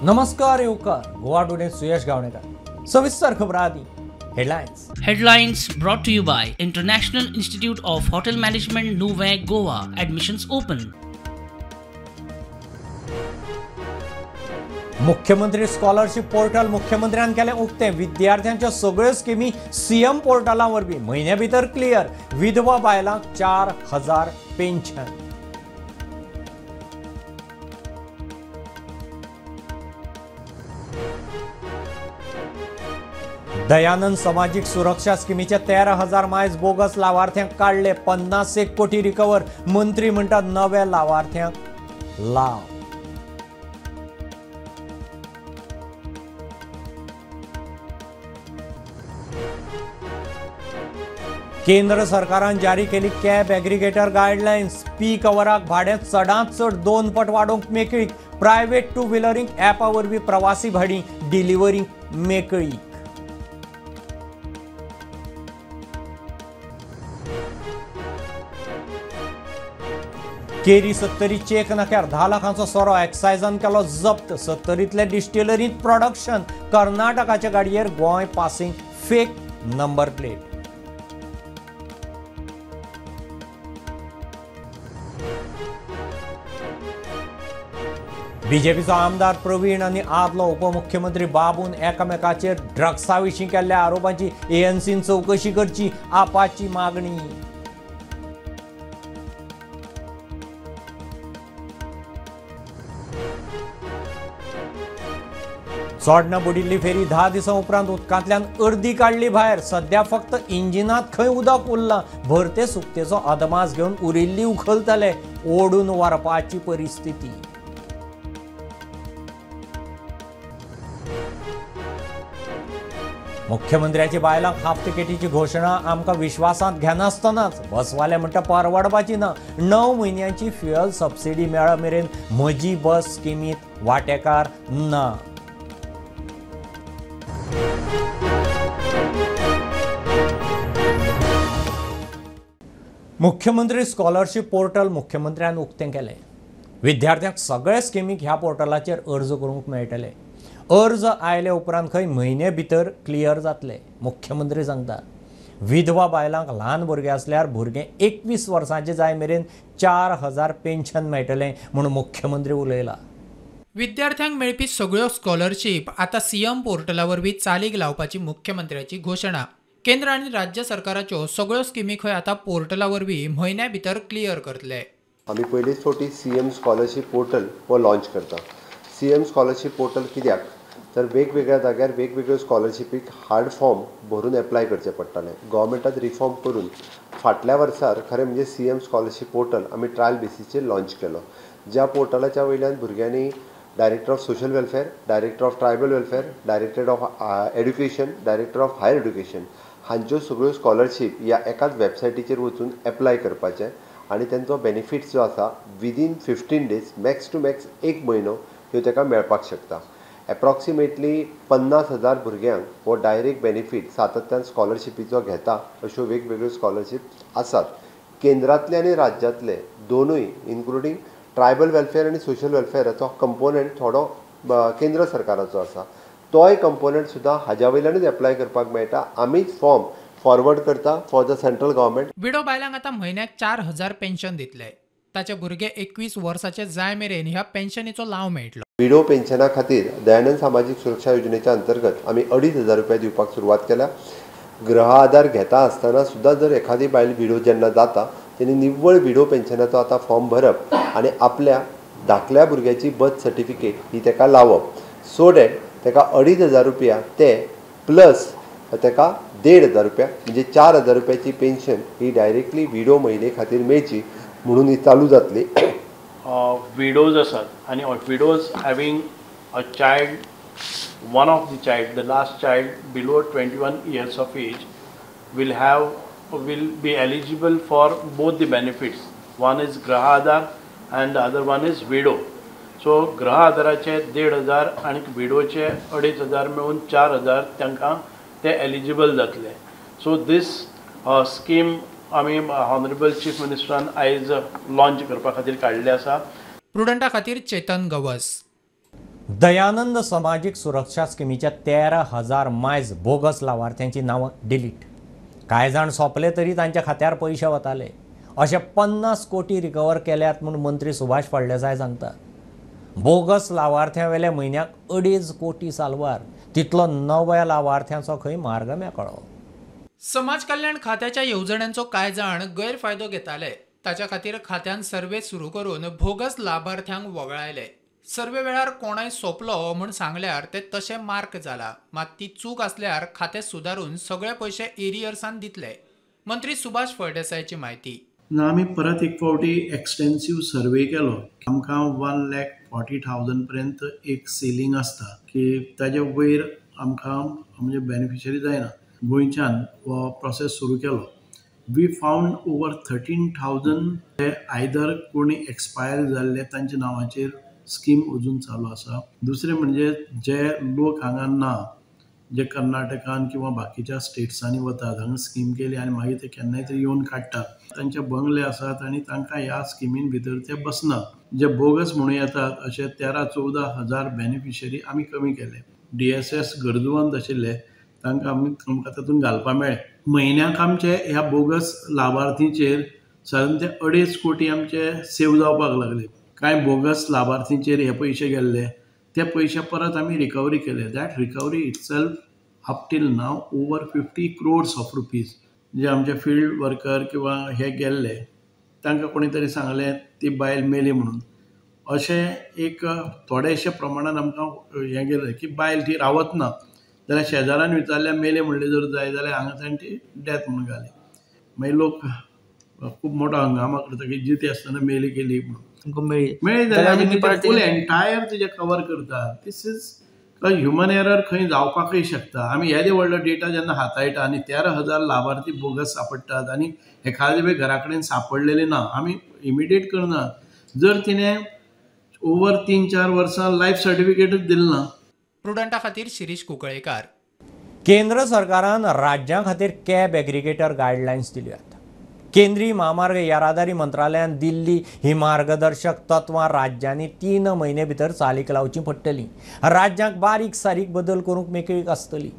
नमस्कार येवकार गोवा टुडे सुयश गावणेकर. सविस्तर खबर आदी headlines. Headlines brought to you by International Institute of Hotel Management, Nuvem, Goa. Admissions open. मुख्यमंत्री स्कॉलरशिप पोर्टल मुख्यमंत्र्यान केलें उक्तें. विद्यार्थ्यांच्यो सगळ्यो स्किमी सीएम पोर्टला वरवीं म्हयन्या भितर क्लियर. विधवा बायलांक 4000 पेन्शन. दयानंद सामाजिक सुरक्षा स्किमीचे 13,000 मायज बोगस लावार्थ्यांक काडले. 50 कोटी रिकवर. मंत्री म्हणटात नव्या लावार्थ्यांक लाव. केंद्र सरकारान जारी केली कॅब एग्रीगेटर गायडलायन्स. पीक अवराक भाडें चडांत चड 2 पट वाडोवंक मेकळीक. प्रायव्हेट टू व्हिलरींक ॲपा वरवीं प्रवासी भाडीं डिलिव्हरींक मेकळीक. केरी सत्तरी चेक नाक्यार 10 लाखांचो सोरो एक्सायजान केलो जप्त. सत्तरींतले डिस्टिलरींत प्रोडक्शन. कर्नाटकाचे गाडयेर Goa passing fake number plate. बीजेपीचो आमदार प्रवीण आनी आदलो उपमुख्यमंत्री बाबून एकामेकाचेर ड्रग्सा विशीं केल्ल्या आरोपांची एएनसीन चवकशी करची आपाची मागणी. चोडणा बुडिल्ली फेरी 10 दिसां उपरांत उदकांतल्यान अर्दी काडली भायर. सद्या फक्त इंजिनांत खंय उदक उरलां. भरते सुकतेचो अदमास घेवन उरिल्ली उखलतले. ओडून व्हरपाची परिस्थिती. मुख्यमंत्र्याची बायलांक हाफ तिकेटीची घोशणा आमकां विश्वासांत घेनासतनाच बसवाले म्हणटा परवडपाची ना. 9 म्हयन्यांची फ्युएल सबसिडी मेळ मेरेन म्हजी बस स्किमींत वांटेकार ना. मुख्यमंत्री स्कॉलरशीप पोर्टल मुख्यमंत्र्यान उक्तें केलें. विद्यार्थ्यांक सगळे स्किमीक ह्या पोर्टलाचेर अर्ज करूंक मेळटले. अर्ज आयले उपरांत खंय म्हयने भितर क्लियर जातले. मुख्यमंत्री सांगता विधवा बायलांक ल्हान भुरगें आसल्यार भुरगें 21 वर्सांचें जाय मेरेन 4000 पेन्शन मेळटलें म्हूण मुख्यमंत्री उलयला. विद्यार्थ्यांक मेळपी सगळ्यो स्कॉलरशीप आतां सीएम पोर्टला वरवीं चालीक लावपाची मुख्यमंत्र्याची घोशणा. केंद्र आनी राज्य सरकाराच्यो सगळ्यो स्किमी खंय आतां पोर्टला वरवीं म्हयन्या भितर क्लियर करतले. आमी पयलीच फावटी सीएम स्कॉलरशीप पोर्टल हो लॉन्च करता. सीएम स्कॉलरशीप पोर्टल कित्याक तर वेगवेगळ्या जाग्यार वेगवेगळ्यो स्कॉलरशिपीक हार्ड फॉर्म भरून एप्लाय करचें पडटालें. गव्हर्मेंटान रिफॉर्म करून फाटल्या वर्सार खरें म्हणजे सीएम स्कॉलरशीप पोर्टल आमी ट्रायल बेसीचेर लॉन्च केलो, ज्या पोर्टलाच्या वयल्यान भुरग्यांनी director of social welfare, director of tribal welfare, director of education, director of higher education हांच्यो सगळ्यो स्कॉलरशीप ह्या एकाच वेबसायटीचेर वचून एप्लाय करपाचें आनी तेंचो बेनिफीट जो आसा within 15 days max to max 1 म्हयनो ह्यो ताका मेळपाक शकता. एप्रॉक्सिमेटली 50,000 भुरग्यांक हो डायरेक्ट बेनिफीट सातत्यान स्कॉलरशिपीचो घेता अश्यो वेगवेगळ्यो स्कॉलरशीप आसात. केंद्रांतले आनी राज्यांतले दोनूय इन्क्लुडींग ट्रायबल वेलफेअर आनी सोशल वेलफेअराचो कंपोनंट थोडो केंद्र सरकाराचो आसा, तोय कंपोनंट सुद्दां हाज्या वयल्यानूच एप्लाय करपाक मेळटा. आमीच फॉर्म फॉरवर्ड करता for the central government. Widow बायलांक आतां म्हयन्याक 4000 पेन्शन दितले. ताचे भुरगे 21 वर्साचे जाय मेरेन ह्या पेन्शनीचो लाव मेळटलो. विडो पेन्शना खातीर दयानंद सामाजीक सुरक्षा योजनेच्या अंतर्गत आमी 2500 रुपया दिवपाक सुरवात केल्या. गृह आधार घेता आसतना सुद्दां जर एखादी बायल विडो जेन्ना जाता तेणी निव्वळ विडो पेन्शनाचो आतां फॉर्म भरप आनी आपल्या धाकल्या भुरग्याची बर्थ सर्टिफिकेट ही ताका लावप, सो that ताका 2500 रुपया ते प्लस ताका 1500 रुपया म्हणजे 4000 रुपयाची पेन्शन ही डायरेक्टली विडो महिले खातीर मेळची म्हणून ही चालू जातली. विडोज आसात आनी widows having a child, one of the child, the last child below 21 years of age will be eligible for both the benefits. One is Graha Aadhaar and the other one is widow. So Graha आधाराचे 1500 आनी विडोचे 2500 मेळून 4000 तांकां ते eligible जातले. So दीस scheme आमी honourable chief मिनिस्टरान आयज launch करपा खातीर काडले आसा. प्रुडंटा खातीर चेतन गवस. दयानंद समाजीक सुरक्षा स्किमीच्या 13,000 मायज बोगस लावार्थ्यांची नांवां डिलीट. कांय जाण सोंपले तरी तांच्या खात्यार पयशे वताले. अशे 50 कोटी रिकवर केल्यात म्हूण मंत्री सुभाष फळदेसाय सांगता. बोगस लावार्थ्यां वेले म्हयन्याक 2.5 कोटी सालवार, तितलो नव्या लावार्थ्यांचो खंय मार्ग मेकळो. समाज कल्याण खात्याच्या येवजण्यांचो कांय जाण गैरफायदो घेताले. ताच्या खातीर खात्यान सर्वे सुरू करून बोगस लाभार्थ्यांक वगळायले. सर्वे वेळार कोणाय सोंपलो म्हूण सांगल्यार ते तशें मार्क जाला, मात ती चूक आसल्यार खातें सुदारून सगळे पयशे एरियर्सान दितले. मंत्री सुभाष फळदेसायाची म्हायती. ना, आमी परत एक फावटी एक्सटेन्सीव सर्वे केलो. आमकां 1,40,000 पर्यंत एक सिलिंग आसता की ताजे वयर आमकां म्हणजे बेनिफिशरी जायना. गोंयच्यान हो प्रोसेस सुरू केलो. We found over 13,000 either कोणी एक्सपायर जाल्ले तांच्या नांवाचेर स्कीम अजून चालू आसा. दुसरें म्हणजे जे लोक हांगा ना, जे कर्नाटकान किंवा बाकीच्या स्टेट्सांनी वतात, हांगा स्कीम केली आनी मागीर ते केन्नाय तरी येवन काडटात, तांचे बंगले आसात आनी तांकां ह्या स्किमीन भितर ते बसना. जे बोगस म्हणूं येतात अशे 13-14 हजार बेनिफिशरी आमी कमी केले. DSS गरजवंत आशिल्ले तांकां आमी आमकां तातूंत घालपा मेळ्ळे. म्हयन्याक आमचे ह्या बोगस लाभार्थींचेर सादारण ते 2.5 कोटी आमचे सेव जावपाक लागले. कांय बोगस लाभार्थींचेर हे पयशे गेल्ले, ते पयशे परत आमी रिकवरी केले. That recovery itself up till now over 50 crores of rupees. जे आमचे फिल्ड वर्कर किंवा हे गेल्ले तांकां कोणी तरी सांगलें ती बायल मेली म्हणून, अशें एक थोडेशे प्रमाणान आमकां हें गेलें की बायल ती रावत ना जाल्यार शेजारान विचारल्यार मेले म्हणलें जर जाय जाल्यार हांगा ताणें ती डेथ म्हणून घाली. मागीर लोक खूब मोठो हंगामा करता की जिती आसतना मेली केली म्हणून. मेळ्ळी जाल्यार फूल एंटायर तुजें कवर करता. This is human error खंय जावपाकय शकता. आमी येदे व्हडलो डेटा जेन्ना हाताळटा आनी 13,000 लाभार्थी बोगस सापडटात आनी एखादे वेळ घरा कडेन सापडलेले ना, आमी इमिडिएट करना. जर तिणें ओवर 3-4 वर्सां लायफ सर्टिफिकेटच दिलें ना. प्रुडंटा खातीर शिरीष कुंकळेकार. केंद्र सरकारान राज्यां खातीर कॅब एग्रीगेटर गायडलायन्स दिल्यात. केंद्रीय म्हामार्ग येरादारी मंत्रालयान दिल्ली ही मार्गदर्शक तत्वां राज्यांनी 3 म्हयने भितर चालीक लावची पडटली. राज्यांक बारीक सारीक बदल करूंक मेकळीक आसतली.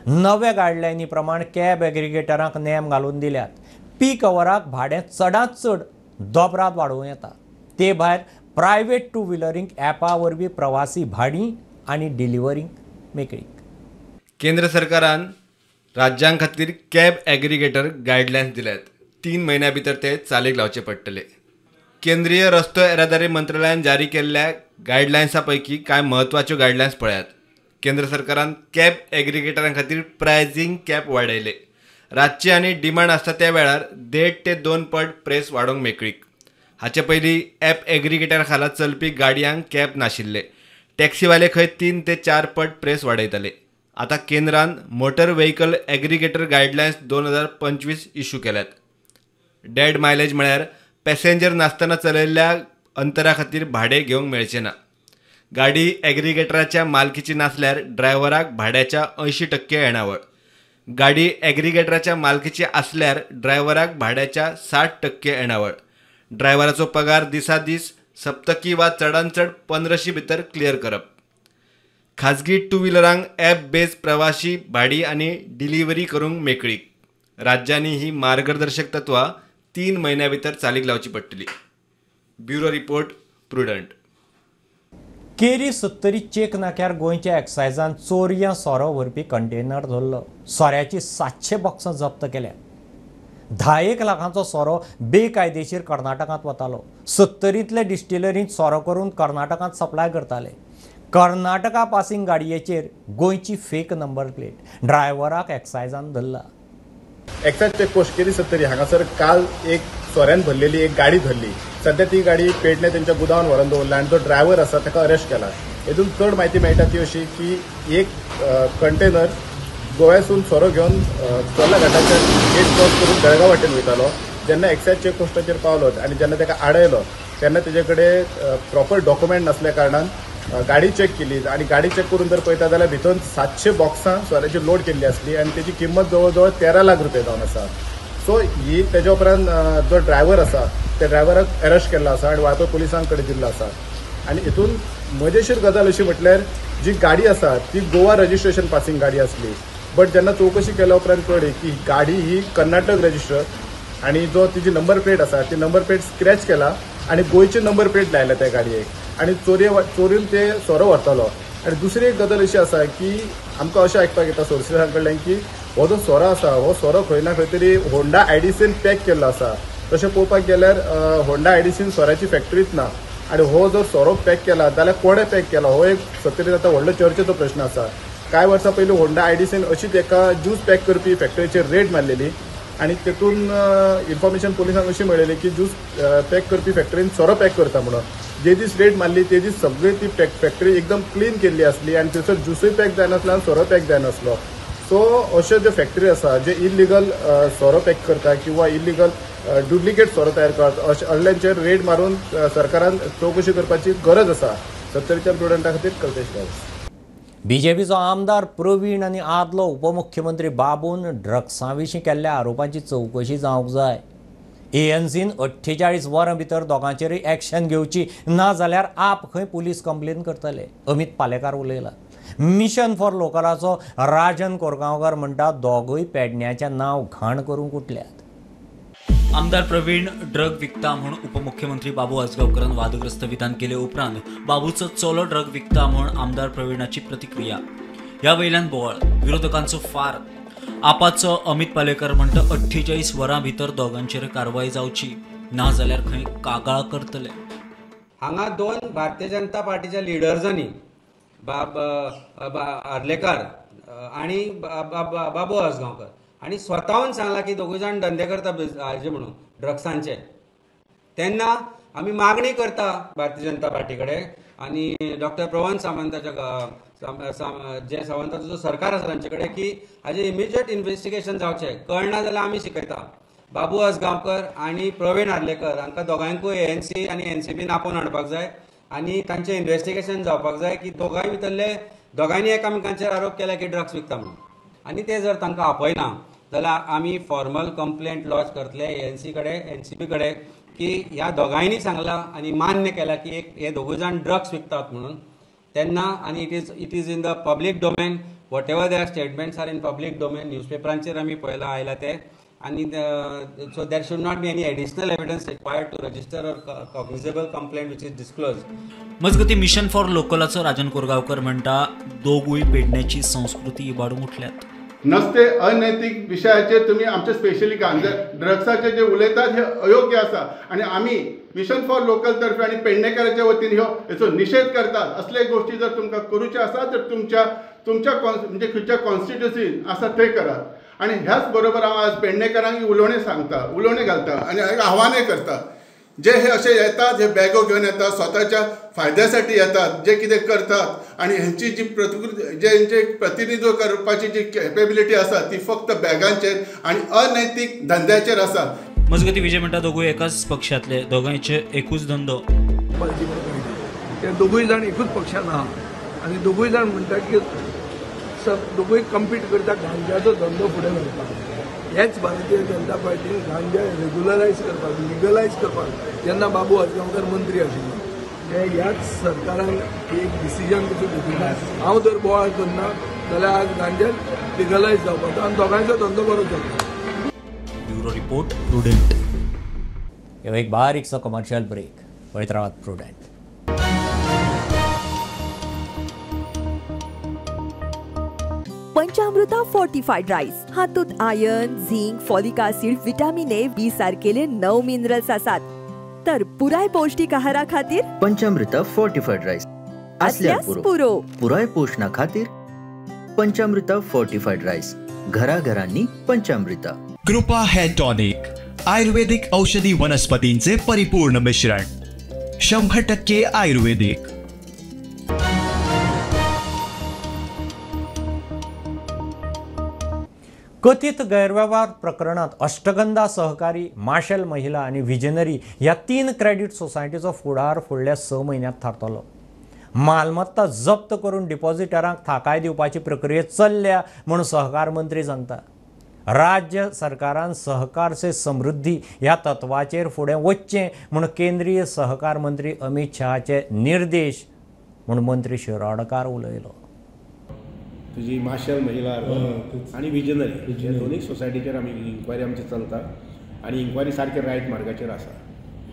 नव्या गायडलायनी प्रमाण कॅब एग्रीगेटरांक नेम घालून दिल्यात. पीक अवराक भाडें चडांत चड दोबरात वाडोवं येता. ते भायर प्रायव्हेट टू व्हिलरींक ॲपा वरवीं प्रवासी भाडीं आनी डिलिव्हरींक मेकळीक. केंद्र सरकारान राज्यां खातीर कॅब एग्रीगेटर गायडलायन्स दिल्यात. 3 म्हयन्या भितर ते चालीक लावचे पडटले. केंद्रीय रस्तो येरादारी मंत्रालयान जारी केल्ल्या गायडलायन्सा पैकी कांय म्हत्वाच्यो गायडलायन्स पळयात. केंद्र सरकारान कॅब एग्रीगेटरां खातीर प्रायझींग कॅप वाडयले. रातची आनी डिमांड आसता त्या वेळार 1.5 ते 2 पट प्रेस वाडोवंक मेकळीक. हाचे पयलीं ॲप एग्रीगेटर खाला चलपी गाडयांक कॅप नाशिल्ले. टॅक्सीवाले खंय 3 ते 4 पट प्रेस वाडयताले. आतां केंद्रान motor vehicle aggregator guidelines 2025 issue केल्यात. डेड मायलेज म्हळ्यार पॅसेंजर नासतना चलयल्ल्या अंतरा खातीर भाडें घेवंक मेळचें ना. गाडी एग्रीगेटराच्या मालकीची नासल्यार ड्रायव्हराक भाड्याच्या 80% येणावळ. गाडी एग्रीगेटराच्या मालकीची आसल्यार ड्रायव्हराक भाड्याच्या 60% येणावळ. ड्रायव्हराचो पगार दिसा दीस सप्तकी वा चडान चड 1500 भितर क्लियर करप. खाजगी टू व्हिलरांक ॲप बेज प्रवासी भाडी आनी डिलिव्हरी करूंक मेकळीक. राज्यांनी ही मार्गदर्शक तत्वां 3 म्हयन्या भितर चालीक लावची पडटली. Bureau report, Prudent. Keri Sattari check नाक्यार गोंयच्या एक्सायजान चोरयां सोरो व्हरपी कंटेनर धरलो. सोऱ्याची 700 बॉक्सां जप्त केल्या. 10 लाखांचो सोरो बेकायदेशीर कर्नाटकांत वतालो. सत्तरींतले डिस्टिलरींत सोरो करून कर्नाटकांत सप्लाय करताले. कर्नाटका पासिंग गाडयेचेर गोंयची फेक नंबर प्लेट. ड्रायव्हराक एक्सायजान धरला. एक्सायज चेकपोस्ट केरी सत्तरी हांगासर काल एक सोऱ्यान भरलेली एक गाडी धरली. सध्या ती गाडी पेडणे तेंच्या गुदावान व्हरून दवरला आनी जो ड्रायव्हर आसा ताका अरेस्ट केला. हेतून चड म्हायती मेळटा ती अशी की एक कंटेनर गोव्यासून सोरो घेवन चोर्ला घाटाच्या गेट क्रॉस करून बेळगांव वाटेन वयतालो. जेन्ना एक्सायज चेकपोस्टाचेर पावलो आनी जेन्ना ताका आडयलो तेन्ना तेजे कडेन प्रॉपर डॉक्युमेंट नासल्या कारणान गाडी चेक केली आनी गाडी चेक करून जर पळयता जाल्यार भितर 700 बॉक्सां सोऱ्याची लोड केल्ली आसली आनी तेजी किंमत जवळ जवळ 13 लाख रुपया जावन आसा. सो ही तेज्या उपरांत जो ड्रायव्हर आसा त्या ड्रायव्हराक अरेस्ट केल्लो आसा आनी वाळपय पुलिसां कडेन दिल्लो आसा आनी हितून मजेशीर गजाल अशी म्हटल्यार जी गाडी आसा ती गोवा रजिस्ट्रेशन पासिंग गाडी आसली, बट जेन्ना चवकशी केल्या उपरांत कळ्ळी की गाडी ही कर्नाटक रजिस्टर आनी जो तिजी नंबर प्लेट आसा ती नंबर प्लेट स्क्रॅच केला आनी गोंयची नंबर प्लेट लायल्या त्या गाडयेक आनी चोरून ते सोरो व्हरतालो. आनी दुसरी एक गजाल अशी आसा की आमकां अशें आयकपाक येता सोर्सीसां कडल्यान की हो जो सोरो आसा हो सोरो खंय ना खंय तरी होंडा आयडीसीन पॅक केल्लो आसा. तशें पळोवपाक गेल्यार होंडा आयडीसीन सोऱ्याची फॅक्टरीच ना आनी हो जर सोरो पॅक केला जाल्यार कोणें पॅक केला हो एक सत्तरीत आतां व्हडलो चर्चेचो प्रश्न आसा. कांय वर्सां पयलीं होंडा आयडीसीन अशीच एका ज्यूस पॅक करपी फॅक्टरीचेर रेड मारलेली आनी तेतून इन्फॉर्मेशन पुलिसांक अशी मेळ्ळी की ज्यूस पॅक करपी फॅक्टरीन सोरो पॅक करता म्हणून. जे दीस रेड मारली ते दीस सगळी ती फॅक्टरी एकदम क्लीन केल्ली आसली आनी थंयसर ज्युसूय पॅक जायनासलो आनी सोरो पॅक जायनासलो. सो अश्यो ज्यो फॅक्टरी आसा जे इलिगल सोरो पॅक करता किंवा इलिगल डुप्लिकेट सोरो तयार करता अशे असल्यांचेर रेड मारून सरकारान चवकशी करपाची गरज आसा. सत्तरीच्या प्रुडंटा खातीर कल्पेश गांवस. बीजेपीचो आमदार प्रवीण आनी आदलो उपमुख्यमंत्री बाबून ड्रग्सां विशीं केल्ल्या आरोपांची चवकशी जावंक जाय. एएनसीन 48 वरां भितर दोगांचेरूय एक्शन घेवची, ना जाल्यार आप खंय पुलीस कंप्लेन करतले, अमित पालेकार उलयला. मिशन फॉर लोकलाचो राजन कोरगांवकार म्हणटा दोगूय पेडण्याचें नांव घाण करूंक उठल्यात. आमदार प्रवीण ड्रग विकता म्हूण उपमुख्यमंत्री बाबू आजगांवकरान वादग्रस्त विधान केले उपरांत बाबूचो चलो ड्रग विकता म्हूण आमदार प्रवीणाची प्रतिक्रिया. ह्या वयल्यान बोवाळ, विरोधकांचो फार. आपाचो अमित पालेकर म्हणटा 48 वरां भितर दोगांचेर कारवाय जावची, ना जाल्यार खंय कागाळ करतले. हांगा दोन भारतीय जनता पार्टीच्या लिडर्सांनी बाब आर्लेकर आनी बाबू आजगांवकर आनी स्वताहून सांगला की दोगूय जाण धंदे करता हाजे म्हणून ड्रग्सांचे. तेन्ना आमी मागणी करता भारतीय जनता पार्टी कडेन आनी डॉक्टर प्रमोद सावंताच्या जे सावंताचो जो सरकार आसा तांचे कडेन की हाजें इमिजिएट इन्वेस्टिगेशन जावचें. कळना जाल्यार आमी शिकयता. बाबू आजगांवकर आनी प्रवीण आर्लेकर हांकां दोगांयकूय एएनसी आनी एनसीबीन आपोवन हाडपाक जाय आनी तांचें इन्वेस्टिगेशन जावपाक जाय की दोगांय भितरले दोगांयनी एकामेकांचेर आरोप केला की ड्रग्स विकता म्हणून. आनी ते जर तांकां आपयना जाल्यार आमी फॉर्मल कंप्लेंट लॉज करतले एएनसी कडेन एनसीबी कडेन की ह्या दोगांयनी सांगलां आनी मान्य केलां की एक हे दोगूय जाण ड्रग्स विकतात म्हणून. तेन्ना आनी it is in the public domain, whatever their statements are in public domain, न्यूजपेपरांचेर आमी पळयलां आयला ते. आनी so there should not be any additional evidence required to register or cognizable complaint which is disclose. मजगती मिशन फॉर लोकलाचो राजन कोरगांवकर म्हणटा दोगूय पेडण्याची संस्कृती इबाडूंक उठल्यात. नसते अनैतिक विशयाचेर तुमी आमचे स्पेशली गांजा ड्रग्साचे जे उलयतात हे अयोग्य आसा आनी आमी मिशन फॉर लोकल तर्फे आनी पेडणेकाराच्या वतीन ह्यो हेचो निशेध करतात. असले गोश्टी जर तुमकां करूच्यो आसा तर तुमच्या तुमच्या म्हणजे खंयच्या कॉन्स्टिट्युन्सीन आसा थंय करात. आनी ह्याच बरोबर हांव आज पेडणेकारांक उलोवणें सांगता, उलोवणें घालता आनी आव्हानय करता. जे हे अशे येतात, हे बॅगो घेवन येतात, स्वताच्या फायद्यासाठी येतात, जे कितें करतात आनी हेंची जी प्रतिकृती जे हेंचे प्रतिनिधित्व करपाची जी कॅपेबिलिटी आसा ती फक्त बॅगांचेर आनी अनैतीक धंद्याचेर आसा. मजगती विजय म्हणटा दोगूय एकाच पक्षांतले, दोगांयचे एकूच धंदो. ते दोगूय जाण एकूच पक्षान आहा आनी दोगूय जाण म्हणटा की दोगूय कम्पीट करता गांजाचो धंदो फुडें व्हरपाक. हेच भारतीय जनता पार्टीन गांजा रेगुलरायज करपाक, लिगलायज करपाक जेन्ना बाबू आजगांवकर मंत्री आशिल्ले ते ह्याच सरकारान एक डिसिजन कसो घेतिल्लो. हांव जर बोवाळ करना जाल्यार आज गांजा लिगलायज जावपाचो आनी दोगांयचो धंदो बरो चलता. Bureau report, Prudent. एक बारीकसो कमर्शियल ब्रेक. पळयत रावात प्रुडंट. पंचामृता फोर्टिफाईड राईस हातूंत iron, zinc, folic acid, vitamin A, B सारकेले 9 मिनरल्स आसात. तर पुराय पौष्टिक आहारा खातीर पंचामृता फोर्टिफाईड राईस असल्यास पुरो. पुराय पोषणा खातीर पंचामृता फोर्टिफाईड राईस, घराघरांनी पंचामृता. कृपा हेअर टॉनिक, आयुर्वेदिक औषधी वनस्पतींचे परिपूर्ण मिश्रण, 100% आयुर्वेदिक. कथित गैरव्यवहार प्रकरणात अष्टगंधा सहकारी, माशेल महिला आनी विजनरी ह्या 3 क्रेडीट सोसायटीचो फुडार फुडल्या 6 म्हयन्यांत थारतलो. मालमत्ता जप्त करून डिपॉझिटरांक थाकाय दिवपाची प्रक्रिया चल्ल्या म्हूण सहकार मंत्री सांगता. राज्य सरकारान सहकार से समृद्धी ह्या तत्वाचेर फुडें वचचें म्हूण केंद्रीय सहकार मंत्री अमित शहाचे निर्देश म्हूण मंत्री शिरोडकार उलयलो. तुजी मार्शल महिला अर्बन आनी विजनरी ह्या दोनूय सोसायटीचेर आमी इन्क्वायरी आमची चलता आनी इन्क्वायरी सारके रायट मार्गाचेर आसा.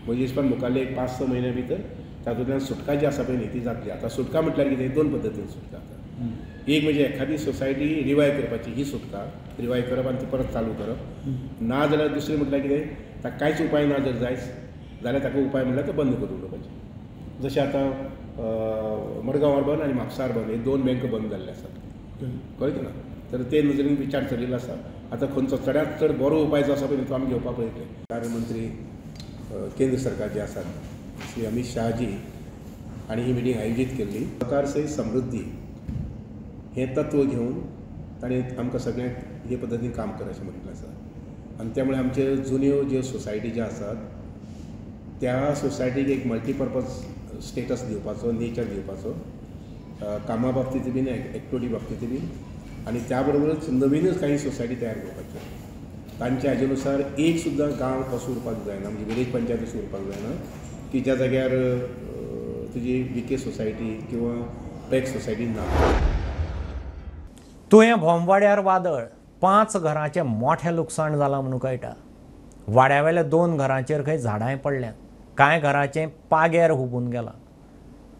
म्हजे हिसपान मुखारले एक 5-6 म्हयन्या भितर तातूंतल्यान सुटका जी आसा पळय न्ही ती जातली. आतां सुटका म्हटल्यार कितें, दोन पद्दतीन सुटका जाता. एक म्हणजे एखादी सोसायटी रिवायव करपाची, ही सुटका रिवायव करप आनी ती परत चालू करप. ना जाल्यार दुसरें म्हटल्यार कितें, ताका कांयच उपाय ना जर जायच जाल्यार ताका उपाय म्हटल्यार तो बंद करून उडोवपाचें. जशें आतां मडगांव अर्बन आनी म्हापसा अर्बन हे 2 बँक बंद जाल्ले आसात, कळ्ळें ना? तर ते नजरेन विचार चलिल्लो आसा. आतां खंयचो चडांत चड बरो उपाय जो आसा पळय तो आमी घेवपाक पळयतले. कार्यमंत्री केंद्र सरकार जे आसात श्री अमित शहाजी हांणी ही मिटींग आयोजीत केल्ली. सहकार सहित समृद्धी हें तत्व घेवन ताणें आमकां सगळ्यांक हे पद्दतीन काम कर अशें म्हटिल्लें आसा. आनी त्यामुळे आमच्यो जुन्यो ज्यो सोसायटी ज्यो आसात त्या सोसायटीक एक मल्टीपर्पज स्टेटस दिवपाचो, नेचर दिवपाचो, कामा बाबतींत बीन, एक्टिविटी बाबतींत बीन, आनी त्या बरोबरच नवीनच काही सोसायटी तयार करपाच्यो. तांच्या हाजे नुसार एक सुद्दां गांव असो उरपाक जायना, म्हणजे विलेज पंचायत असो उरपाक जायना की ज्या जाग्यार तुजी विके सोसायटी किंवा पॅक सोसायटी ना. तुयें भोमवाड्यार वादळ, 5 घरांचें मोठें लुकसाण जालां म्हणून कळटा. वाड्यावेल्या 2 घरांचेर खंय झाडांय पडल्यात, कांय घरांचें पागेर हुबून गेलां.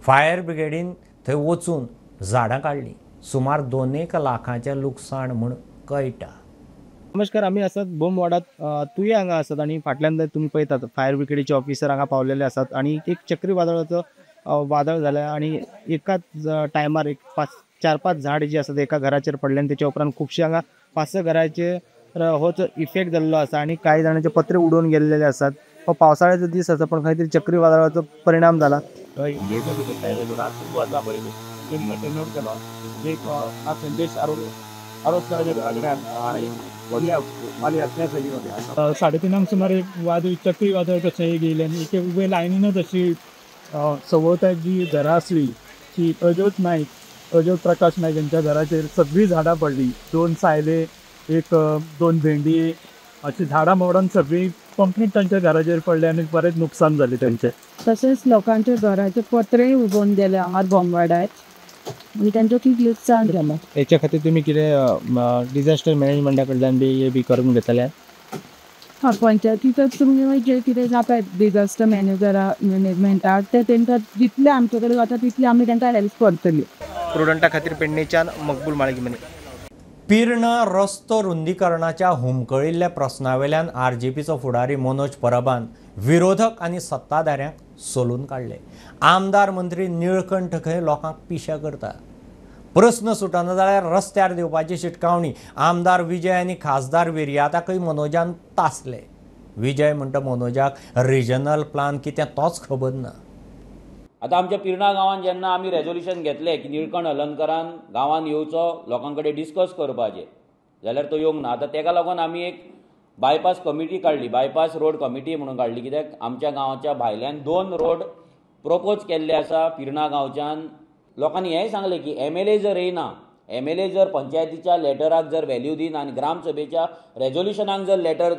फायर ब्रिगेडीन थंय वचून झाडां काडलीं. सुमार 2 लाखांचें लुकसाण म्हूण कळटा. नमस्कार, आमी आसात बोमवाडात तुये हांगा आसात आनी फाटल्यान जर तुमी पळयतात फायर ब्रिगेडीचे ऑफिसर हांगा पावलेले आसात आनी एक चक्रीवादळाचो वादळ जालें आनी एकाच टायमार एक 4-5 झाड जी आसात एका घराचेर पडले आनी तेच्या उपरांत खुबशे हांगा 5-6 घराचेर होच इफेक्ट जाल्लो आसा आनी कांय जाणांचे पत्रे उडोवन गेल्लेले आसात. हो पावसाळ्याचो दीस आसा पण खंय तरी चक्रीवादळाचो परिणाम जाला. साडेतीनांक सुमार एक वादळ, चक्रीवादळ कशें येयलें आनी एके उबे लायनीनच अशी सवोवताक जी घरां आसली ती प्रज्योत नायक, प्रज्योत प्रकाश नायक यांच्या घराचेर सगळीं झाडां पडली. 2 सायले, एक 2 भेंडी अशी झाडां मोडून सगळीं कंप्लीट तांच्या घराचेर पडले आनी बरेंच नुकसान जालें तांचें. तशेंच लोकांच्या घराचे पत्रेय उबोवन गेले हांगा भोमवाड्यार आनी तांचें खूब लुकसाण जालां. हेच्या खातीर तुमी कितें डिझास्टर मॅनेजमेंटा कडल्यान बी हे बी करून घेतले? हय, पंचायतीचो तुमी जें कितें जाता डिझास्टर मॅनेजरा मॅनेजमेंटाक तें तांकां जितलें आमचे कडेन जाता तितलें आमी तांकां हेल्प करतली. प्रुडंटा खातीर पेडणेच्यान मकबूल माळगिमने. पिर्णा रस्तो रुंदीकरणाच्या हुमकळिल्ल्या प्रस्नावेल्यान आरजीपीचो फुडारी मनोज परबान विरोधक आनी सत्ताधाऱ्यांक सोलून काडले. आमदार मंत्री निळकंठ खंय लोकांक पिशा करता. प्रस्न सुटना जाल्यार रस्त्यार दिवपाची शिटकावणी आमदार विजय आनी खासदार विर्याताकय मनोजान तासले. विजय म्हणटा मनोजाक रिजनल प्लान कितें तोच खबर ना. आतां आमच्या पिर्णा गांवांत जेन्ना आमी रेजोल्युशन घेतलें की निळकंठ हलनकरान गांवांत येवचो, लोकां कडेन डिस्कस करपाचें, जाल्यार तो येवंक ना. आतां तेका लागून आमी एक बायपास कमिटी काडली, बायपास रोड कमिटी म्हणून काडली. कित्याक आमच्या गांवाच्या भायल्यान 2 रोड प्रपोज केल्ले आसा पिर्णा गांवच्यान. लोकांनी हेंय सांगलें की एमएलए जर येयना, एमएलए जर पंचायतीच्या लेटराक जर व्हॅल्यू दिना आनी ग्रामसभेच्या रेजोल्युशनाक जर लेटर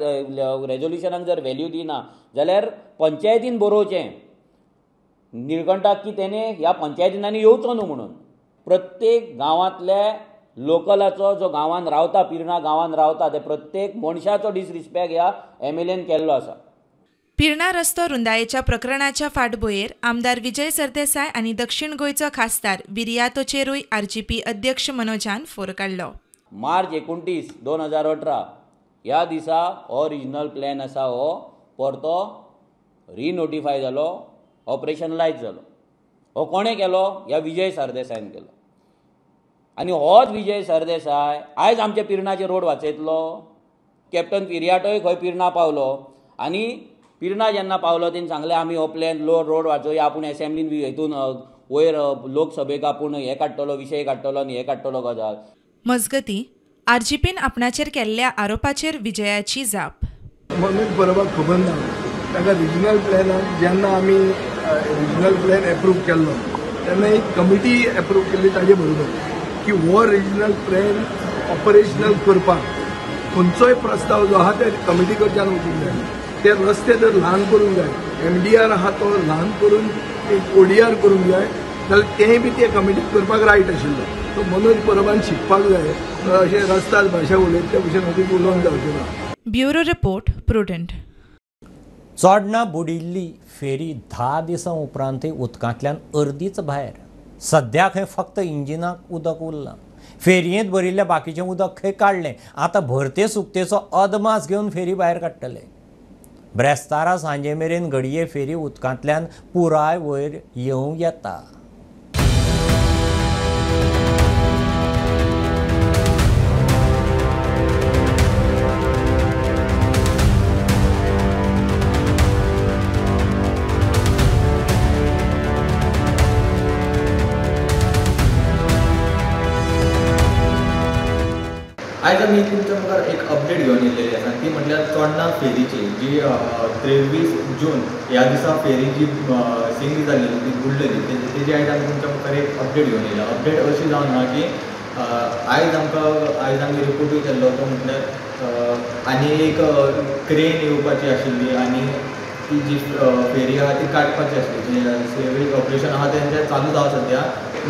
रेजोल्युशनाक जर व्हॅल्यू दिना जाल्यार पंचायतीन बरोवचें निळकंठाक की तेणे ह्या पंचायतींनी येवचो न्हू म्हणून. प्रत्येक गांवांतल्या लोकलाचो जो गांवांत रावता, पिर्णा गांवांत रावता, ते प्रत्येक मनशाचो डिसरिस्पेक्ट ह्या एमएलएन केल्लो आसा. पिर्णा रस्तो रुंदायेच्या प्रकरणाच्या फाटभुंयेर आमदार विजय सरदेसाय आनी दक्षिण गोंयचो खासदार विरियातोचेरूय आरजीपी अध्यक्ष मनोजान फोर काडलो. मार्च 29, 2018 ह्या दिसा हो रिजनल प्लॅन आसा हो परतो रिनोटिफाय जालो, ऑपरेशनलायज जालो. हो कोणें केलो? ह्या विजय सरदेसायन केलो. आनी होच विजय सरदेसाय आयज आमच्या पिर्णाचे रोड वाचयतलो. कॅप्टन पिर्याटोय खंय पिर्णा पावलो आनी पिर्णा जेन्ना पावलो तेणें सांगलें आमी हो प्लॅन लो रोड वाचोवया, आपूण एसेंब्लीन हितून वयर लोकसभेक आपूण हें काडटलो, विशय काडटलो आनी हें काडटलो गजाल. मजगतीं आरजीपीन आपणाचेर केल्ल्या आरोपाचेर विजयाची जाप. मनोज परबाक खबर ना ताका रिजनल प्लॅनाक जेन्ना आमी रिजनल प्लॅन एप्रूव केल्लो तेन्ना एक कमिटी एप्रूव केल्ली ताजे बरोबर की हो रिजनल प्लॅन ऑपरेशनल करपाक खंयचोय प्रस्ताव जो आहा ते कमिटी कडच्यान वचूंक जाय. ते रस्ते जर ल्हान करूंक जाय, एमडीआर आहा तो ल्हान करून एक ओडीआर करूंक जाय जाल्यार तेंय बी ते कमिटीक करपाक रायट आशिल्लो. सो मनोज परबान शिकपाक जाय, अशें रस्ताद भाशा उलयतल्या भशेन अदीक उलोवंक जावचें ना. Bureau report, Prudent. चोडणा बुडिल्ली फेरी 10 दिसां उपरांतय उदकांतल्यान अर्दीच भायर. सद्या खंय फक्त इंजिनाक उदक उरलां. फेरयेंत भरिल्लें बाकीचें उदक खंय काडलें. आतां भरते सुकतेचो अदमास घेवन फेरी भायर काडटले. ब्रेस्तारा सांजे मेरेन घडये फेरी उदकांतल्यान पुराय वयर येवं येता. आयज आमी तुमच्या मुखार एक अपडेट घेवन येयलेली आसा ती म्हटल्यार चोडणा फेरीची जी 23 जून ह्या दिसा फेरी जी सिंक जाल्ली ती बुडलेली तेजी आयज आमी तुमच्या मुखार एक अपडेट घेवन येयला. अपडेट अशी जावन आहा की आयज आमी रिपोर्टूय केल्लो तो म्हटल्यार आनी एक क्रेन येवपाची आशिल्ली आनी ती जी फेरी आहा ती काडपाची आसली. सेवेज ऑपरेशन आहा तेंचें चालूच आहा सद्या.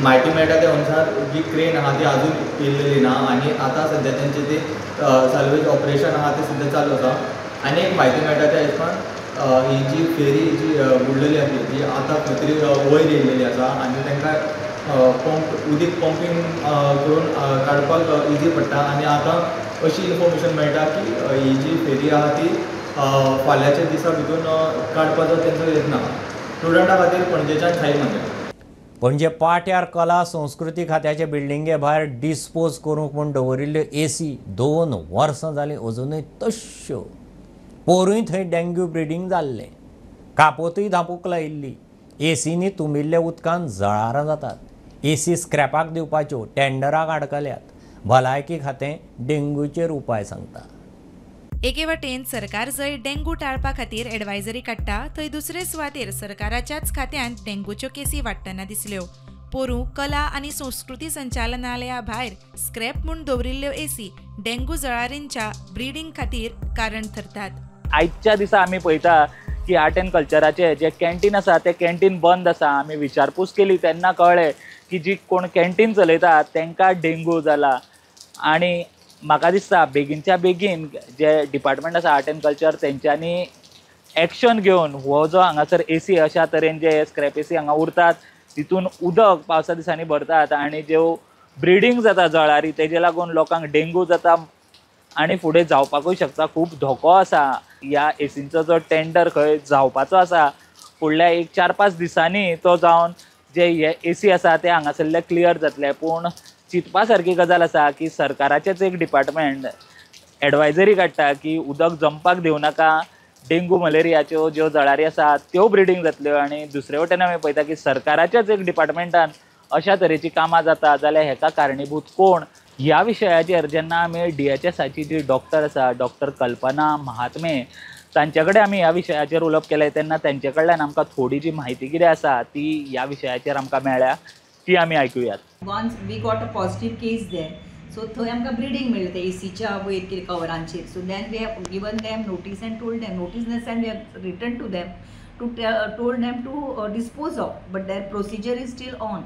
म्हायती मेळटा त्या अनुसार जी क्रेन आहा ती आजून येयलेली ना आनी आतां सद्या तेंचें ती साल्वेज ऑपरेशन आहा तें सद्या चालू आसा. आनी एक म्हायती मेळटा त्या हिसपान ही जी फेरी जी बुडलेली आसली ती आतां खंय तरी वयर येयलेली आसा आनी तांकां पंप उदीक पंपींग करून काडपाक इजी पडटा. आनी आतां अशी इन्फॉर्मेशन मेळटा की ही जी फेरी आहा ती फाल्यांच्या दिसा भितून काडपाचो तेंचो येत्न आहा. स्टुडंटा खातीर पणजेच्यान साई मंदिर. पणजे पाट्यार कला संस्कृती खात्याचे बिल्डिंगे भायर डिस्पोज करूंक म्हूण दवरिल्ल्यो एसी 2 वर्सां जालीं अजुनूय तश्श्यो. पोरूय थंय डेंग्यू ब्रिडींग जाल्लें. कापोतूय धांपूंक लायिल्ली. एसींनी तुंबिल्ल्या उदकान जळारां जातात. एसी स्क्रॅपाक दिवपाच्यो टेंडराक आडकल्यात. भलायकी खातें डेंग्यूचेर उपाय सांगता. एके वटेन सरकार जंय डेंग्यू टाळपा खातीर एडवायजरी काडटा थंय दुसरे सुवातेर सरकाराच्याच खात्यांत डेंग्यूच्यो केसी वाडटना दिसल्यो. पोरूं कला आनी संस्कृती संचालनालया भायर स्क्रॅप म्हूण दवरिल्ल्यो एसी डेंग्यू जळारींच्या ब्रिडींग खातीर कारण थरतात. आयच्या दिसा आमी पळयता की आर्ट एंड कल्चराचे जे कॅन्टीन आसा ते कॅन्टीन बंद आसा. आमी विचारपूस केली तेन्ना कळ्ळें की जी कोण कॅन्टीन चलयता तांकां डेंग्यू जाला. आनी म्हाका दिसता बेगीनच्या बेगीन जे डिपार्टमेंट आसा आर्ट एंड कल्चर तेंच्यांनी एक्शन घेवन हो जो हांगासर एसी अशा तरेन जे स्क्रॅप एसी हांगा उरतात तितून उदक पावसा दिसांनी भरतात आनी ज्यो ब्रिडींग जाता जळारी तेजे लागून लोकांक डेंग्यू जाता आनी फुडें जावपाकूय शकता. खूब धोको आसा. ह्या एसींचो जो टेंडर खंय जावपाचो आसा फुडल्या एक 4-5 दिसांनी तो जावन जे हे एसी आसा ते हांगासरले क्लियर जातले. पूण चिंतपा सारकी गजाल आसा की सरकाराचेच एक डिपार्टमेंट एडवायजरी काडटा की उदक जमपाक दिवं नाका, डेंग्यू मलेरियाच्यो ज्यो जळारी आसा त्यो ब्रिडींग जातल्यो. आनी दुसरे वटेन आमी पळयता की सरकाराच्याच एक डिपार्टमेंटान अशा तरेची कामां जाता जाल्यार हेका कारणीभूत कोण? ह्या विशयाचेर जेन्ना आमी DHSाची जी डॉक्टर आसा डॉक्टर कल्पना महात्मे तांचे कडेन आमी ह्या विशयाचेर उलोवप केलें तेन्ना तांचे कडल्यान आमकां थोडी जी म्हायती कितें आसा ती ह्या विशयाचेर आमकां मेळ्ळ्या ती आमी आयकुयात. Once we got a positive case there, so थंय आमकां ब्रिडींग मेळ्ळें ते एसीच्या वयर कितें कवरांचेर. So then we have given them notice and told them notice in the sense we have written to them to told them to dispose of, but their procedure is still on.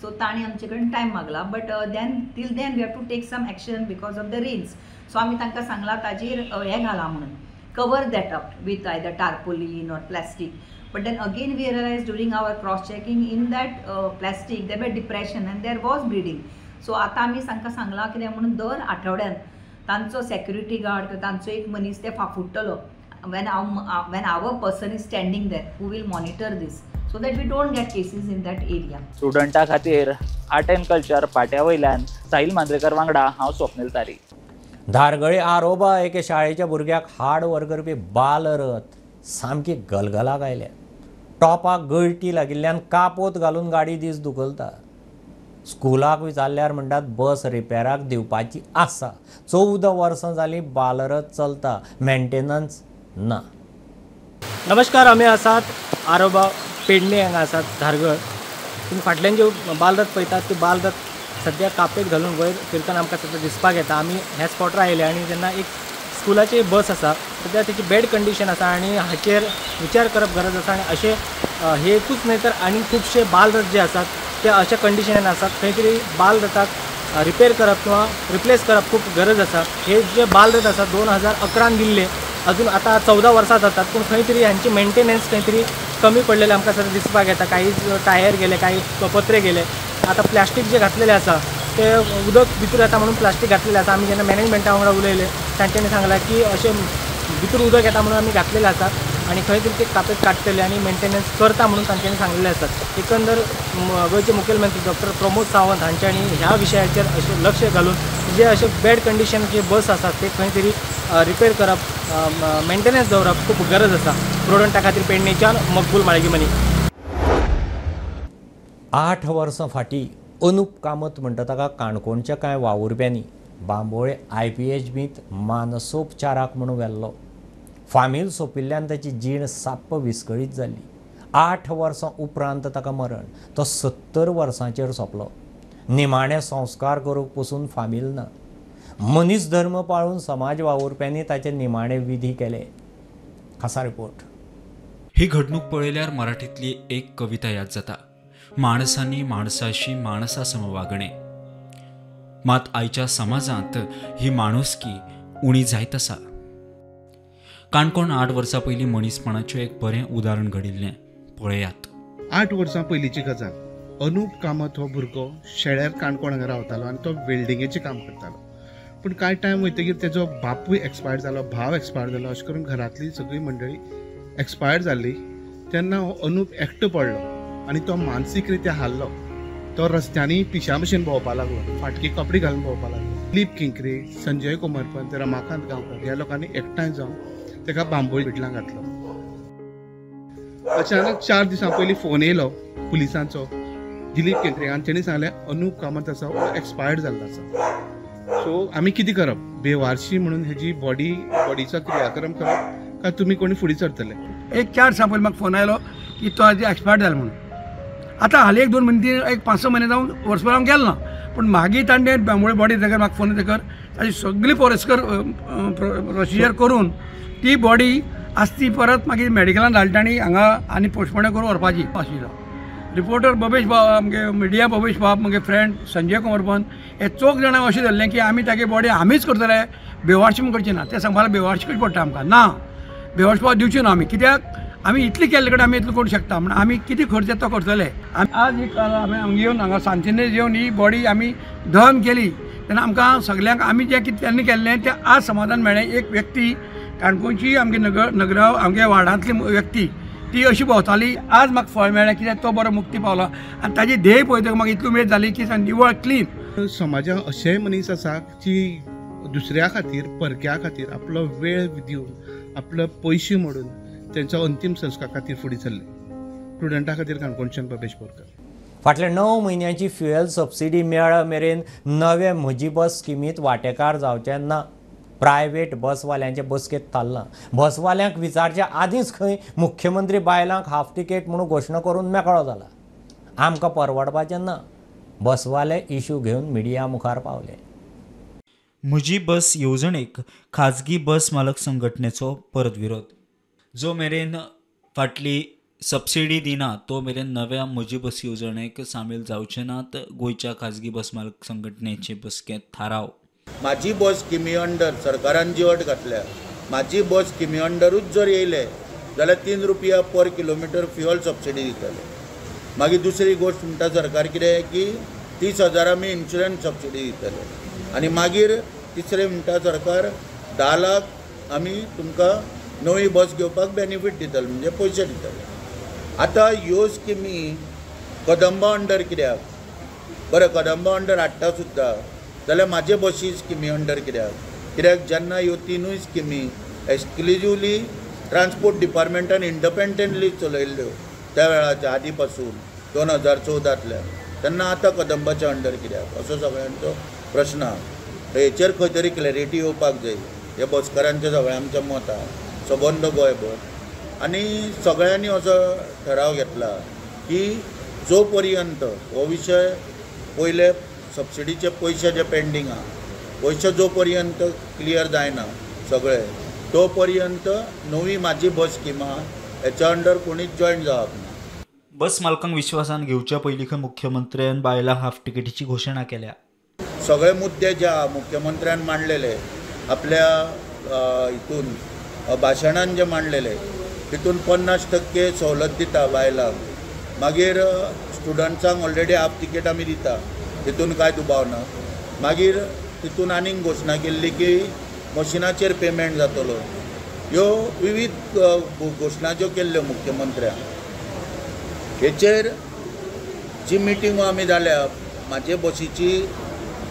So तांणी आमचे कडेन time मागला, but then till then we have to take some action because of the rains. So आमी तांकां सांगलां ताजेर हें घालां म्हणून cover that up with either tarpaulin or plastic. But then again we realized during our cross checking in that plastic there were depression and there was bleeding. So आता आमी तांकां सांगलां कितें म्हणून दर आठवड्यान तांचो सेक्युरिटी गार्ड किंवा तांचो एक मनीस ते फाफुडटलो when our person is standing there who will monitor this so that we don't get cases in that area. स्टुडंटा खातीर आर्ट एंड कल्चर पाट्या वयल्यान साहिल मांद्रेकर वांगडा हांव स्वप्नील तारी. धारगळे आरोबा एके शाळेच्या भुरग्याक हाड व्हर करपी बालरथ सामकी गलगलाक आयल्या. टॉपाक गळटी लागिल्ल्यान कापोत घालून गाडी दीस दुखलता. स्कुलाक विचारल्यार म्हणटात बस रिपेराक दिवपाची आसा. 14 वर्सां जालीं बालरथ चलता, मेंटेनन्स ना. नमस्कार, आमी आसात आरोबा पेडणे हांगा आसात धारगळ. तुमी फाटल्यान ज्यो बालरथ पळयतात त्यो बालरथ सद्या कापेत घालून वयर फिरतना आमकां सद्या दिसपाक येता. आमी ह्या स्पॉटार आयले आनी जेन्ना एक स्कुलाची बस आसा सद्या तेची बॅड कंडिशन आसा आनी हाचेर विचार करप गरज आसा. आनी अशें हे एकूच न्हय तर आनी खुबशे बालरथ जे आसात ते अशा कंडिशनान आसात. खंय तरी बाल रथाक रिपेर करप किंवा रिप्लेस करप खूब गरज आसा. हे जे बाल रथ आसा 2011 दिल्ले, अजून आतां 14 वर्सां जातात, पूण खंय तरी हांची मेंटेनन्स खंय तरी कमी पडलेले आमकां सद्या दिसपाक येता. काही टायर गेले, काही पत्रे गेले. आतां प्लास्टीक जे घातलेले आसा ते उदक भितर येता म्हणून प्लास्टीक घातलेले आसा. आमी जेन्ना मॅनेजमेंटा वांगडा उलयले तांच्यांनी सांगलां की अशें भितर उदक येता म्हणून आमी घातलेले आसा आनी खंय तरी ते कापेत काडटले आनी मेंटेनन्स करता म्हणून तांच्यांनी सांगलेले आसात. एकंदर गोंयचे मुखेलमंत्री डॉक्टर प्रमोद सावंत हांच्यांनी ह्या विशयाचेर अशें लक्ष घालून जे अशे बॅड कंडिशनचे बस आसात ते खंय तरी रिपेर करप, मेंटेनन्स दवरप खूब गरज आसा. प्रुडंटा खातीर पेडणेच्यान मकबूल माळगीमनी. 8 वर्सां फाटीं अनुप कामत म्हणटा ताका काणकोणच्या कांय वावुरप्यांनी बांबोळे IPHBंत मानसोपचाराक म्हणून व्हेल्लो. फामील सोंपिल्ल्यान ताची जीण साप्प विस्कळीत जाल्ली. 8 वर्सां उपरांत ताका मरण. तो 70 वर्सांचेर सोंपलो. निमाणे संस्कार करूंक पसून फामील ना. मनीस धर्म पाळून समाज वावुरप्यांनी ताचे निमाणे विधी केले. खासा रिपोर्ट. ही घडणूक पळयल्यार मराठींतली एक कविता याद जाता, माणसांनी माणसाशी माणसासम वागणे. मात आयच्या समाजांत ही माणुसकी उणी जायत आसा. काणकोण 8 वर्सां पयलीं मनीसपणाचें एक बरें उदाहरण घडिल्लें पळयात. 8 वर्सां पयलींची गजाल. अनुप कामत हो भुरगो शेळ्यार काणकोण हांगा रावतालो आनी तो वेल्डिंगेचें काम करतालो. पूण कांय टायम वयतकीर तेजो बापूय एक्सपायर्ड जालो, भाव एक्सपायर्ड जालो, अशें करून घरांतली सगळी मंडळी एक्सपायर्ड जाल्ली. तेन्ना हो अनुप एकटो पडलो आनी तो मानसीक रित्या हारलो. तो रस्त्यांनी पिशा भशेन भोंवपाक लागलो, फाटके कपडे घालून भोंवपाक लागलो. दिलीप किंकरे, संजय कोमरपंत, रमाकांत गांवकर ह्या लोकांनी एकठांय जावन ताका बांबोळी बिटलां घातलो. अचानक 4 दिसां पयलीं फोन येयलो पुलिसांचो दिलीप केंकरे आनी तेणी सांगलें अनुप कामत आसा हो एक्सपायर्ड जाल्लो आसा. सो आमी कितें करप, बेवारशी म्हणून हेजी बॉडीचो क्रियाक्रम करप काय तुमी कोणी फुडें सरतले. एक 4 दिसां पयलीं म्हाका फोन आयलो की तो आज एक्सपायर्ड जालो म्हणून. आतां हालीं 1-2 म्हयने 1 5-6 म्हयने जावन वर्सभर हांव गेलो ना, पूण मागीर ताणें बांबोळे बॉडी जाग्यार म्हाका फोन येतकर ताजी सगळी पोरस्कर प्रोसिजर करून ती बॉडी आज ती परत मागीर मेडिकलान धाडटा आनी हांगा आनी पोस्टमॉर्टम करून व्हरपाची आशिल्लो. रिपोर्टर बबेश बाब, आमगे मिडिया बबेश बाब, म्हगे फ्रेंड संजय कोमरपंत, हे चौग जाणां अशें धरलें की आमी तागे बॉडी आमीच करतले, बेवारशी म्हूण करची ना. ते सांगपाक बेवारशी करची पडटा आमकां, ना बेवारशी दिवची ना आमी, कित्याक आमी इतली केल्ले कडेन आमी इतलो करूंक शकता म्हण आमी कितें खर्च येता तो करतले. आज एक आमी हांगा येवन हांगा सांतिनेज येवन ही बॉडी आमी दहन केली तेन्ना आमकां सगल्यांक आमी जें कितें त्यांनी केल्लें तें आज समाधान मेळ्ळें. एक व्यक्ती काणकोणची आमगे नगराव आमगे वार्डांतली व्यक्ती ती अशी भोंवताली, आज म्हाका फळ मेळ्ळें कित्याक तो बरो मुक्ती पावलो आनी ताजी ध्येय पळयतकच म्हाका इतली उमेद जाली की निवळ क्लीन. समाजांत अशेय मनीस आसा की दुसऱ्या खातीर, परक्या खातीर आपलो वेळ दिवन, आपलो पयशे मोडून तेंचो अंतीम संस्कार खातीर फुडें सरले. प्रुडंटा खातीर काणकोणच्यान बबेश बोरकर. फाटल्या 9 म्हयन्यांची फ्युएल सबसिडी मेळ मेरेन नवे म्हजी बस स्किमींत वांटेकार जावचे ना. प्रायव्हेट बसवाल्यांचे बसकेंत थारलां. बसवाल्यांक विचारच्या आदींच खंय मुख्यमंत्री बायलांक हाफ तिकेट म्हणून घोशणा करून मेकळो जाला. आमकां परवडपाचें ना. बसवाले इशू घेवन मिडिया मुखार पावले. म्हजी बस येवजणेक खाजगी बस मालक संघटनेचो परत विरोध. जो मेरेन फाटली सबसिडी दिना तो मेरेन नव्या म्हजी बस येवजणेक सामील जावचे नात. गोंयच्या खाजगी बस मालक संघटनेचे बसकेंत थाराव. म्हाजी बस स्किमी अंडर सरकारान जी अट घातल्या, म्हाजी बस स्किमी अंडरूच जर येयले जाल्यार 3 रुपया पर किलोमिटर फ्युअल सबसिडी दितले. मागीर दुसरी गोश्ट म्हणटा सरकार कितें की 30,000 आमी इन्शुरन्स सबसिडी दितले आनी मागीर तिसरें म्हणटा सरकार 10 लाख आमी तुमकां नवी बस घेवपाक बेनिफीट दितले, म्हणजे पयशे दितले. आतां ह्यो स्किमी कदंबा अंडर कित्याक? बरें, कदंबा अंडर हाडटा सुद्दां जाल्यार म्हाजे बशी स्किमी अंडर कित्याक? कित्याक जेन्ना ह्यो 3 स्किमी एक्सक्लुजिवली ट्रान्सपोर्ट डिपार्टमेंटान इंडिपेंडंटली चलयल्ल्यो त्या वेळाच्या आदी पासून 2014तल्यान, तेन्ना आतां कदंबाच्या अंडर कित्याक असो सगळ्यांचो प्रश्न आसा. हेचेर खंय तरी क्लॅरिटी येवपाक जाय. हे बसकारांचें सगळें आमचें मत आसा सबंद गोंयभर. आनी सगळ्यांनी असो ठराव घेतला की जो पर्यंत हो विशय पयले सबसिडीचे पयशे जे पेंडींग आहा पयशे जो पर्यंत क्लियर जायना सगळे तो पर्यंत नवी म्हाजी बस स्किमा हेच्या अंडर कोणीच जॉयन जावप ना. बस मालकांक विश्वासान घेवच्या पयलीं खंय मुख्यमंत्र्यान बायलांक हाफ तिकेटीची घोशणा केल्या. सगळे मुद्दे ज्या मुख्यमंत्र्यान मांडलेले आपल्या हितून भाशणान जे मांडलेले तितून 50% सवलत दिता बायलांक, मागीर स्टुडंट्सांक ऑलरेडी हाफ तिकेट आमी दिता तितून कांय दुबाव ना. मागीर तितून आनीक घोशणा केल्ली की मशिनाचेर पेमेंट जातलो. ह्यो विविध घोशणा ज्यो केल्ल्यो मुख्यमंत्र्यान हेचेर जी मिटींग आमी जाल्या, म्हाजे बसीची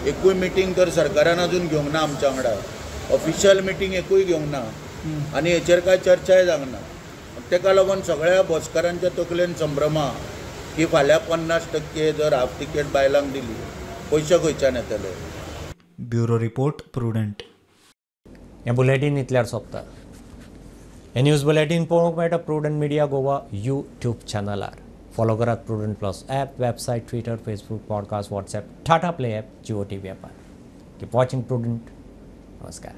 एकूय मिटींग तर सरकारान अजून घेवंक ना, आमच्या वांगडा ऑफिशियल मिटींग एकूय घेवंक ना आनी हेचेर कांय चर्चाय जावंक ना. तेका लागून सगळ्या बसकारांच्या तकलेन संभ्रमा की फाल्यां 50% जर हाफ तिकेट बायलांक दिली पयशे खंयच्यान येतले. Bureau report, Prudent. हें बुलेटीन इतल्यार सोंपता. हें न्यूज बुलेटीन पळोवंक मेळटा प्रुडंट मिडिया गोवा यूट्यूब चॅनलार. फॉलो करात Prudent plus app, website, Twitter, Facebook, podcast, WhatsApp, Tata Play app, Jio TV ॲपार. Keep watching prudent. नमस्कार.